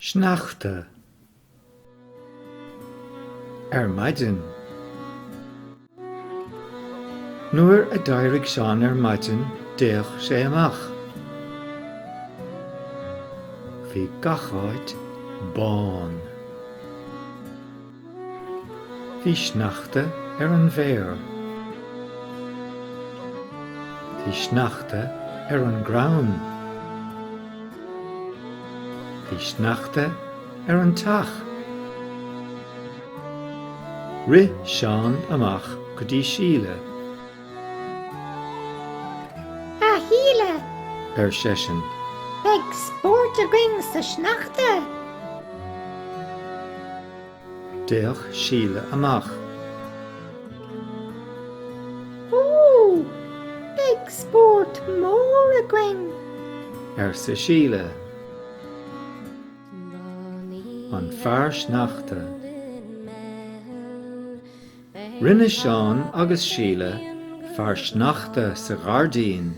Sneachta. Ar maidin. Nuair a d'éirigh Seán ar maidin d'fhéach sé amach. Bhí gach áit bán. Bhí sneachta ar an bhféar. Bhí sneachta ar an gcrann. Bhí sneachta ar an teach. Rith Seán amach go dtí Síle. A Shíle! ar seisean. Beidh spórt againn sa sneachta! D'fhéach Síle amach. Ó! Beidh spórt mór againn! arsa Síle. An fear sneachta. Rinne Seán agus Síle fear sneachta sa ghairdín.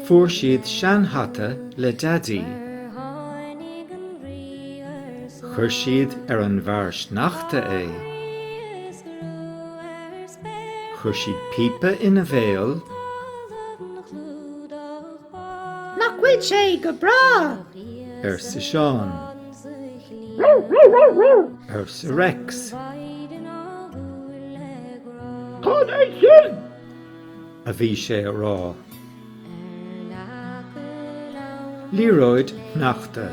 Fuair siad seanhata le Daidí. Chuir siad ar an bhfear sneachta é. Chuir siad píopa ina bhéal. Nach bhfuil sé go breá? arsa Seán. Arsa Rex. Cad é sin? a bhí sé a rá. Liathróid shneachta.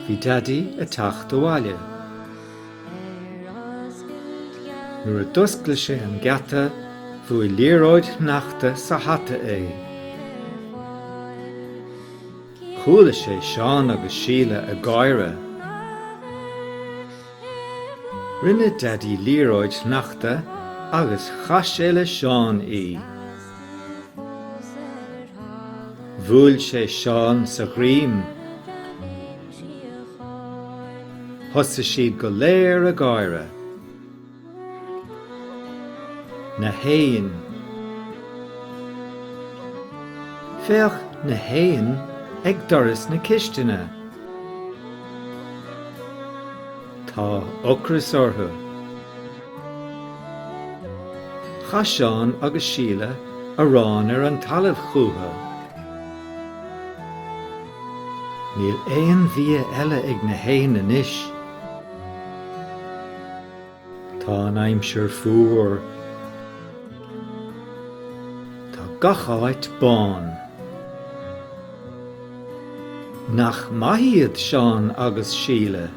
Bhí Daidí ag teacht abhaile. Nuair a d'oscail sé an geata, bhuail liathróid shneachta sa hata é. Chuala sé Seán agus Síle ag gáire. Rinne Daidí liathróid shneachta agus chaith sé le Seán í. Bhuail sé Seán sa dhroim. Thosaigh siad go léir ag gáire. Na héin. Féach na héin ag doras na cistine. Tá ocras orthu. Chaith Seán agus Síle arán ar an talamh chucu. Níl aon bhia eile ag na héin anois. Tá an aimsir fuar. Tá gach áit bán. Nach maith iad Seán agus Síle?